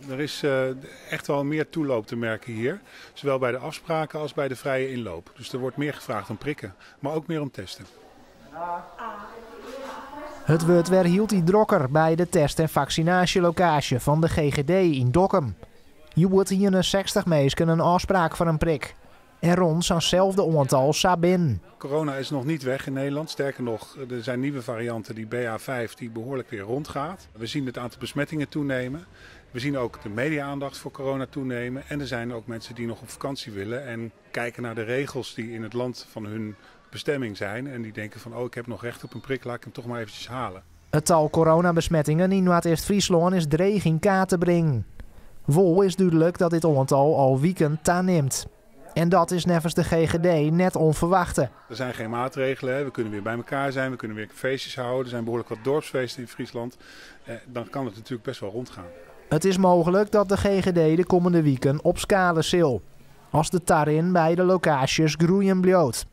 Er is echt wel meer toeloop te merken hier. Zowel bij de afspraken als bij de vrije inloop. Dus er wordt meer gevraagd om prikken, maar ook meer om testen. It wurdt wer hieltyd drokker by de test- en faksinaasjelokaasje fan de GGD yn Dokkum. Hjoed hiene 60 minsken in ôfspraak foar in prik. En rûn sa'n selde oantal sa binnen. Corona is nog niet weg in Nederland. Sterker nog, er zijn nieuwe varianten, die BA5, die behoorlijk weer rondgaat. We zien het aantal besmettingen toenemen. We zien ook de media-aandacht voor corona toenemen. En er zijn ook mensen die nog op vakantie willen en kijken naar de regels die in het land van hun bestemming zijn. En die denken van, oh, ik heb nog recht op een prik, laat ik hem toch maar eventjes halen. It tal coronabesmettingen yn Noardeast-Fryslân is dreech yn kaart te bringen. Wol is dúdlik dat dit oantal al wiken tanimt. En dat is neffens de GGD net ûnferwachte. Er zijn geen maatregelen, hè. We kunnen weer bij elkaar zijn, we kunnen weer feestjes houden. Er zijn behoorlijk wat dorpsfeesten in Friesland. Dan kan het natuurlijk best wel rondgaan. It is mooglik dat de GGD de kommende wiken opskale sil. As de tarin by de lokaasjes groeien bliuwt.